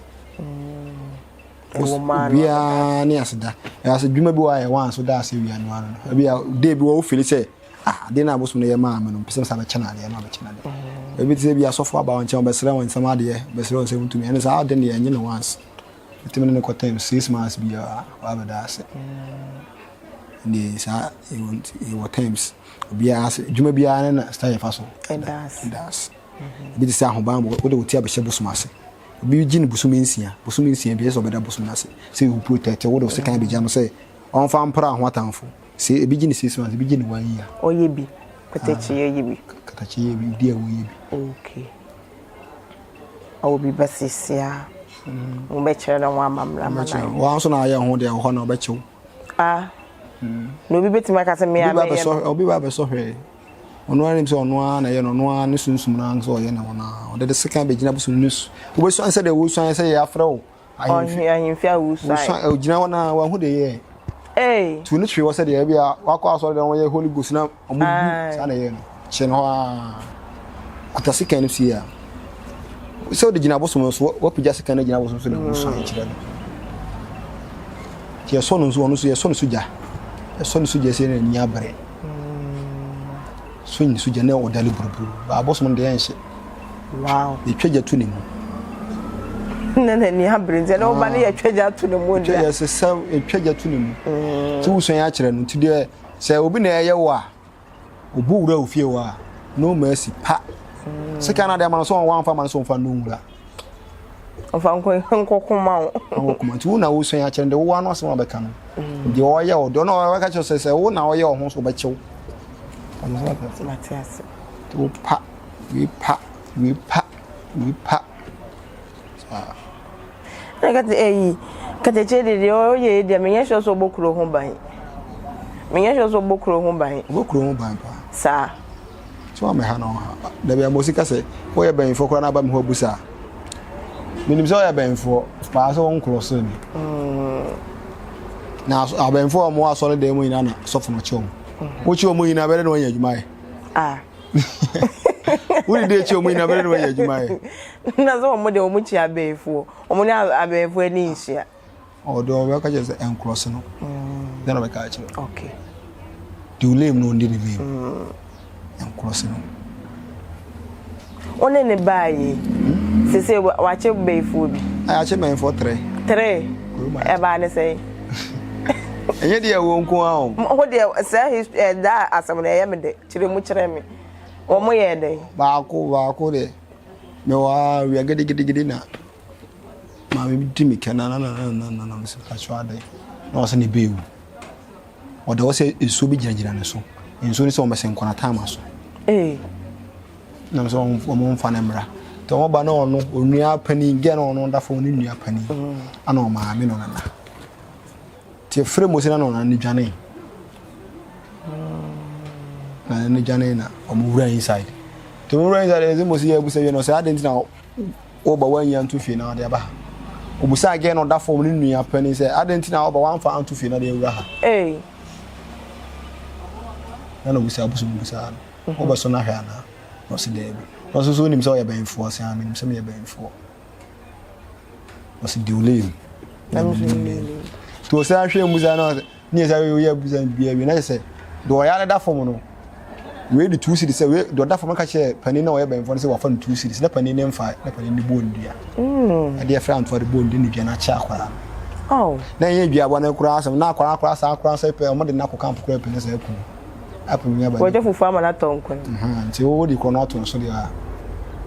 Obiara ne aseda. Ɛyɛ adwuma bi wɔ a ɛwɔ anso da ase wia no ano no. Ebi a day bi wɔ wo feel sɛ ah ade na abosom no yɛ maa me no mpɛ sɛ msa bɛkyɛ no adeɛ na bɛkyɛ no adeɛ. Ebi te sɛ bi asɔfo aba wɔn nkyɛn wɔbɛsrɛ wɔn nsɛm adeɛ bɛsrɛ wɔn nsɛm tumi ɛne saa ade no yɛ ɛnyɛ no once. Ɛtumi ne no kɔ term 6 months bi a wabɛda ase. Nde saa ɛwɔ terms obiara ase adwuma biara ne na style yɛfa so. Ɛda ase. Ɛda ase. Ebi te sɛ ahobanbɔ wode wo ti abɛhyɛ bosom ase. Obi gye no bosome 6, bosome 6 bi ɛsɛ sɛ ɔbɛda bosom no ase sɛ wo protect wode wo sekan bɛgya no sɛ ɔmfa mpra ho atamfo. Sɛ ebi gye no 6 months, ebi gye no one year. Ɔyɛ bi. Katakyi yɛ bi. Katakyi yɛ bi, di a wɔyɛ bi. Okay. Ɔwɔ bi ba sisi a. Mo bɛkyerɛ no ho amammerɛ ama no ayɛ. Wɔn nso na ayɛ ho deɛ wɔ hɔ na ɔbɛkyew. Ah. Na obi bɛtumi aka sɛ mmea mɛyɛ no. Obi ba abɛsɔ hwee. Ɔno ara nim sɛ ɔno ara na ɛyɛ no, ɔno ara ne sunsum no ara nso ɔyɛ ne ho no ara. Ɔde de sekan bɛgyina bosom no so. Wobɛsuan sɛdeɛ wosuan sɛ yɛafrɛ wo. Ahemfi a wosuan. Wosuan ogyina hɔ na wahu deɛ yɛ. Ee. Tu ne twe hɔ sɛdeɛ ebi a wakɔ asɔre dɛm wɔyɛ Holy Ghost na ɔmo bu saa na ɛyɛ no. Kye no hɔ ara. Kuta sekan no sie a. Sɛ wode gyina bosom no so, wapagya sekan no gyina bosom so na wosuan kyerɛ no. Nti yɛsɔ no nso ɔno nso yɛsɔ no so gya. Yɛsɔ no so gya sɛ n'ani abere. So nyi so gya na ɔdale buruburu. Ba abosom no deɛ ɛnhye. Wow. Yɛtwa gya to ne mu. Na n'ani abere nti ɛna ɔba no yɛtwa gya to ne mu deɛ. Yɛsɛ sɛ yɛtwa gya to ne mu. Nti wosua yɛ akyerɛ no nti deɛ sɛ obi na ɛyɛ wo a obu wura wo fie hɔ a no mercy pa. Sika no adeɛ ama no sɛ wɔn amfa ma no sɛ wɔmfa no nwura. Ɔfa nkɔ nkɔkoma wo. Nkɔkoma nti wo na wosua yɛ akyerɛ no deɛ wo ano asɛm a bɛka no. Deɛ ɔyɛ wo deɛ ɔno ɔbɛka kyerɛ sɛ sɛ wo na ɔyɛ wo ho so ɔbɛkyew. Mate ase. Nti wo pa wei pa wei pa wei pa. Saa. Na kate eyi katakye de deɛ ɔyɛ yi deɛ menyɛ sure sɛ ɔbɔ kuro ho ban. Menyɛ sure sɛ ɔbɔ kuro ho ban. Ɔbɔ kuro ho ban paa. Saa. Sɛ wɔn ha na ɔha. Dabi a mosi ka sɛ wɔyɛ bɛnfoɔ koraa na aba mi hɔ abusa a. Menim sɛ ɔyɛ bɛnfoɔ paa sɛ wɔn nkorɔ so ni. Na abɛnfoɔ a wɔn asɔre dan mu nyinaa na sɔfo no kye wɔn. Wokye wɔn nyinaa bɛyɛ dɛ na wɔnyɛ adwuma yɛ. Ah. Wode di akyi wɔn nyinaa bɛyɛ na wɔyɛ adwuma yɛ. Na sɛ wɔn deɛ wɔn kyi abɛɛfoɔ, wɔn ne abɛɛfoɔ ani nhyia. Ɔdɔ ɔbɛka kyerɛ sɛ ɛnkorɔse no. Dɛn na ɔbɛka akyerɛ? Okay. Di wo lame na ɔndi ne lame. Ɛnkorɔse no. Wo ne ne baa yi, sese wakye bɛyifoɔ bi. Ayɛ akye bɛyifoɔ tere. Tere. Ɛbaa ne sɛn? Ɛnyɛ deɛ ɛwɔ nko ara o. Wo deɛ sɛ history ɛda asɛm no ɛyɛ me dɛ kyerɛ mu kyerɛ me. Wɔn yɛɛ dɛn? Baako baako deɛ mewɔ ha wia gidigidigidi na Maame bi di me kɛ na na na na na na mesɛ pakyɛ adɛn na ɔsɛ ne bɛɛwu ɔde hɔ sɛ nsuo bi gyinagyina ne so nsuo no sɛ wɔmɛsɛ nkɔna taama so na mesɛ wɔn mfa no mmra nti wɔn ba na ɔno onua panin gɛ na ɔno da fam ne nua panin ana ɔmaame no nana nti efrɛ mo sɛ na ɔnana ne dwane na ne dwane na wɔn wura inside nti wɔn wura inside ɛsɛ mo sɛ yɛ abusa wie no sɛ adɛn nti na Woba woanyi anto fie na wode aba ha. Obusaa girl no ɔda fam ne nua panin sɛ adɛn nti na woba woamfa anto fie na de awura ha. Ei. Na na obusaa bosom busaa no. Mhm. Wobɛso no ahwɛ anaa? Na ɔse daabi. Na ɔse so wonim sɛ ɔyɛ bɛnfoɔ? Ɔse ah menim sɛ meyɛ bɛnfoɔ. Ɔse di wo lane. Na menim lane. Nti ɔsan hwɛ mu saa na ɔse Ne yɛ sɛ woyɛ abusa no biribiara wie na kyerɛ sɛ deɛ ɔyɛ no da fam no wei de two cities sɛ wei deɛ ɔda fam no ka kyerɛ panin na ɔyɛ bɛnfoɔ no sɛ wafa no two cities na panin no mfa na panin no bɔɔ no dua ɛde ɛfrɛ antoa de bɔɔ no dua ne dua no akyɛ akwadaa no na ɛnyɛ duabɔ no koraa asɛm na akwadaa koraa saa koraa sɛ pɛ wɔde no akɔ camp koraa pɛ ne sɛ aku apɛ mi aba wɔgye fufuo ama no atɔ nkwan nti wo de korɔ no ato no so deɛ a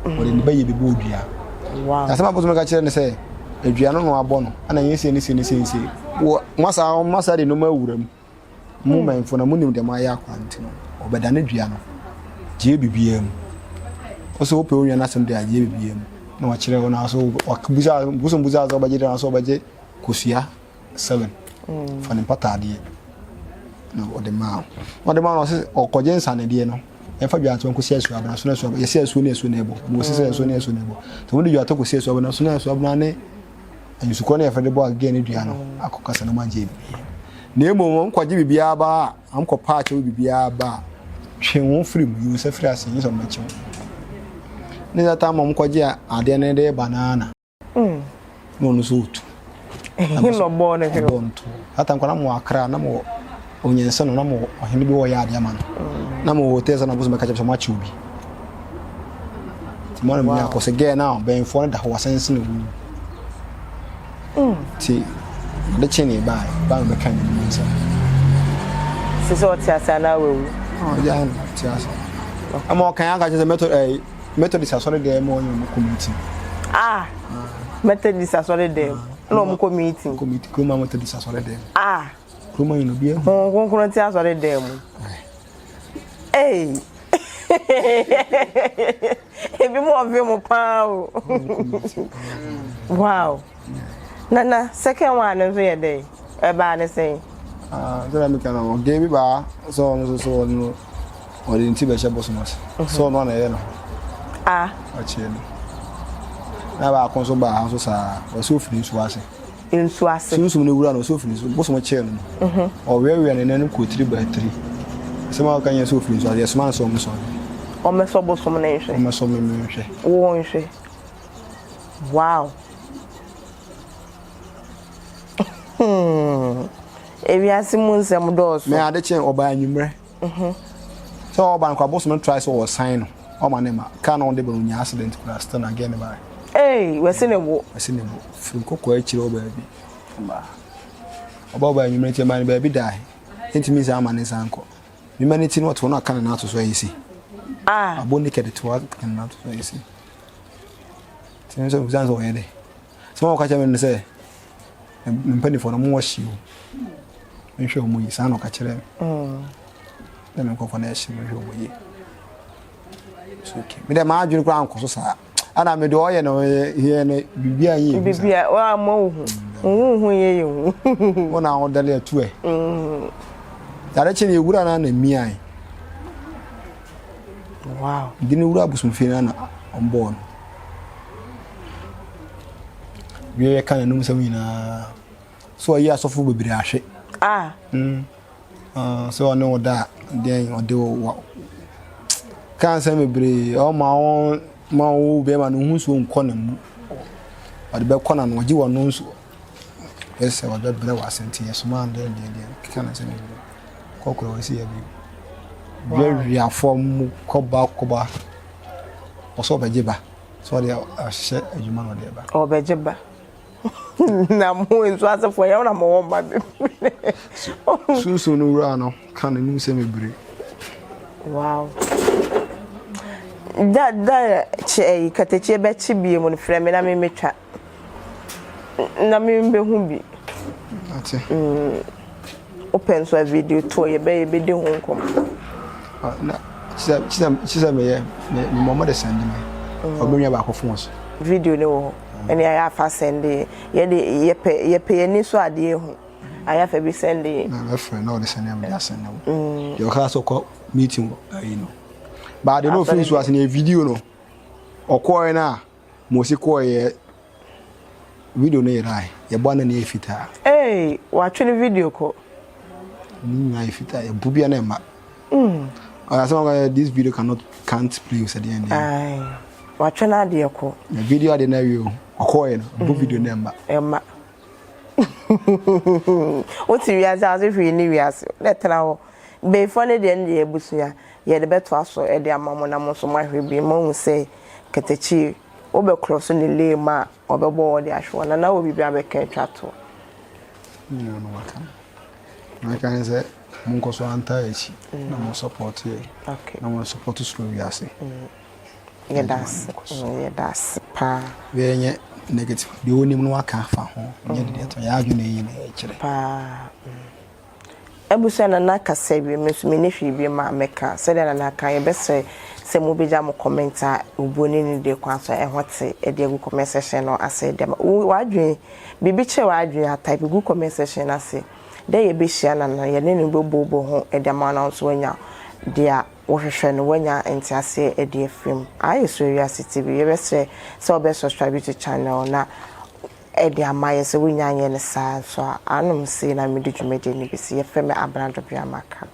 wɔde ne bɛyɛ bɛbɔ dua na asɛm abosom ka kyerɛ no sɛ adua no na wabɔ no ɛna nyɛ sei ne sei ne sei ne sei wɔ masa masa de nneɛma awura mu mo mmanfo na monim deɛ moayɛ akora nti no ɔbɛdane dua no gyeɛ biribiara mu wo sɛ wopɛ wo nua no asɛm deɛ agyeɛ biribiara mu na wakyerɛ wo na so wabusa bosom busa sɛ ɔbɛgye deɛ na so ɔbɛgye kosua seven fa ne mpataadeɛ na ɔde maa wo ɔde maa no ɔsɛ ɔkɔgye nsanedeɛ no ɛmfa dwantoa nkɔsi asuo abena so na asuo yɛsɛ asuo ne asuo na ɛbɔ mo sɛ asuo ne asuo na ɛbɔ nti wɔde dwantoa kɔsi asuo abena so na asuo abena ne nsukɔ ne yɛfrɛ de bɔ agɛ ne dua no akɔ kasa no magye biribi na mmom wɔn kɔgye biribiara ba a wɔn kɔ pa akyɛw biribiara ba a twe wɔn firi mu yi wɔn nsa firi ase nyɛ sɛ wɔn bɛkye wɔn ne sɛ tam wɔn kɔgye adeɛ no de ba naa na na ɔno nso ɔtu na ɔbɔɔ no hwɛ ɔbɔɔ no to ata nkwa na mo akra na mo onyɛnsa no na mo ɔhene bi wɔyɛ adeɛ ama no na mo hotel sɛ na bosom bɛka kyerɛ sɛ mo akye obi nti mo na mo nya akɔ sɛ gɛɛ na ɔbɛnfoɔ no da hɔ wasɛnse na wu nti ade kye ne baa baa no bɛka ne mu nsɛm sɛ sɛ ɔte ase anaa wawu ɔgya no te ase ama ɔkan aka kyerɛ sɛ mɛtɔ ɛɛ Methodist asɔre dɛm mu ɔne ɔmo kɔ meeting. Ah! Methodist asɔre dɛm na ɔmo kɔ meeting. Kɔ meeting Kuroma Methodist asɔre dɛm. Ah! Kuroma yɛn obi ehu. Honhom Kronkron te asɔre dɛm mu. Hey! Ebi mu ɔve mo paa o. Wow! Nana, second one no nso yɛ dɛn? Ɛbaa ne sɛn? Ah, sɛ na meka no, ɔgɛ bi baa sɛ ɔno nso so ɔno ɔde ne ti bɛhyɛ bosom ase. Mhm. Sɛ ɔno ana ɛyɛ no. Ah. Ɔkyerɛ no. Na baako nso baa ha nso saa, ɔsɛ ofiri nsuo ase. Nsuo ase. Sunsum no wura no, ɔsɛ ofiri nsuo, bosom kyerɛ no no. Mhm. Ɔweawea ne nan kɔ tiri baa tiri. Asɛm a ɔka nyɛ sɛ ofiri nsuo ase, yɛsoma no sɛ ɔmmɛsɔ. Ɔmmɛsɔ bosom no nhwɛ. Ɔmmɛsɔ me nhwɛ. Wo nhwɛ. Wow. Hmm. Ewiase mu nsɛm dɔɔso. Me ade kye ɔbaa anwummerɛ. Mhm. Sɛ ɔba no kora bosom no try sɛ ɔsan no. Ɔma ne ma. Kaa na ɔde ba onya accident kora still na gɛ ne ba. Hey, wasi ne bo. Wasi ne bo. Firi kɔkɔɔ akyire wɔ baabi. Ɔba. Ɔba ɔba anwummerɛ nti ɛma ne baabi dae. Ntumi nsan ama ne nsan nkɔ. Mema ne ti no ɔto no aka ne nan ato so ayɛ si. Ah. Abɔ naked to aka ne nan ato so ayɛ si. Nti me nso mebisa no sɛ ɔyɛ dɛ. Sɛ wɔn ɔka kyerɛ me no sɛ me mpanimfoɔ no wɔn wɔ hye o. Menhwɛ wɔn yie saa na ɔka kyerɛ me. Mm. Na me nkurɔfoɔ no ɛhye menhwɛ wɔn yie. So okay. Me dɛ m'adwene koraa nkɔ so saa. Ana me deɛ ɔyɛ no yɛ no biribi a yɛ. Biribi a wɔamma wo hu. Wo hu yɛ yɛ hu. Wo na wodale atu ɛ. Yare kye ne ewura na na miae. Wow. De ne wura abosomfie na na ɔmbɔɔ no. Wie yɛ ka n'anum sɛm nyinaa. So ɔyɛ asɔfo bebree ahwe. Ah. Mm. Uh, sɛ ɔne wo da a deɛn ɔde wo wa. Ka nsɛm bebree, ɔma wɔn ma wo bɛrima no ho nsuo nkɔ ne mu. Ɔde bɛkɔ n'ano, ɔgye wɔn no nsuo. Ɛsɛ ɔde bɛbrɛ wɔ ase nti yɛsoma no deɛ deɛ deɛ keka ne nsɛm bebree. Kɔkɔrɔ wɔ si yɛ bi. Wiawia fam kɔba kɔba. Ɔsɛ ɔbɛgye ba. Sɛ ɔde ahyehyɛ adwuma na ɔde ba. Ɔbɛgye ba. Na mo nso asefoɔ yɛn na mo wɔ mma bebree. Sunsun no wura no ka n'anim sɛ bebree. Wow. Da da kye ɛyi katakyie bɛkye bie mu no frɛ me na me metwa na me mbɛhu bi. Ate. Wopɛ nso a video tour yɛbɛ yɛbɛdi ho nkɔmmɔ. Ah, na kyisɛ kyisɛ kyisɛ meyɛ me me mɔmɔ de sɛnde me. Ɔbɛnua baako fon so. Video ne wɔ hɔ. Ɛne ayɛ afa sɛnde yɛde yɛpɛ yɛpɛ yɛn ani so adeɛ hu. Ayɛ afa bi sɛnde. Na mɛfrɛ na ɔde sɛnde me de asɛnde wo. Deɛ ɔka sɛ ɔkɔ meeting wɔ ayi no. Baade na ofiri nso ase na video no. Ɔkɔɛ no a Mose kɔɔeɛ video no yerae. Yɛbɔ ana ne yɛ fitaa. Ee, watwe ne video kɔ. Ne nyinaa yɛ fitaa. Yɛbu bia na ɛma. Ɔyɛ asɛm ɔka this video cannot can't play sɛ deɛ deɛ. Aye. Watwe n'adeɛ kɔ. Na video adeɛ no awie o. Ɔkɔɔeɛ no, bu video no ɛma. Ɛma. Wote wiase a ɔse hwee ne wiase. Na ɛtena hɔ. Beifoɔ no deɛ no deɛ abusua yɛde bɛtoa so de ama mo na mo nso moahwɛ bi moahu sɛ katakyie wobɛkorɔ so ne lay mu a ɔbɛbɔ wɔ de ahwɛ wɔ nana wɔ biribi abɛka atwa toɔ. Nyinaa no waka no. Mɛka ne sɛ monkɔ so antaa akyi na mo support yɛ na mo support soro wiase. Yɛda ase yɛda ase paa. Wei nyɛ negative deɛ wonim no waka afa ho nyɛ deɛ ɛtɔ yɛ adwene yi na ɛkyerɛ. Paa. Abusua Nana kasa awie me nso menni hwee biom a mɛka sɛdeɛ Nana ka yɛbɛsrɛ sɛ mobɛgya mo comment a obuo ne nidie kwan so a ɛho te de agu comment section no ase de ama wo w'adwene biribi kyerɛ w'adwene a type gu comment section no ase dɛ yɛbɛhyia Nana yɛne no bɛbooboo ho de ama wo na wo nso woanya deɛ wohwehwɛ no woanya nteaseɛ de afiri mu. Ayɛ so Wiase TV yɛbɛsrɛ sɛ wobɛ subscribe to channel na de ama yɛ sɛ wonya nyɛ no saa nso a anom sei na mede dwumadie no bɛsi yɛfrɛ me Abena Dobeamaka.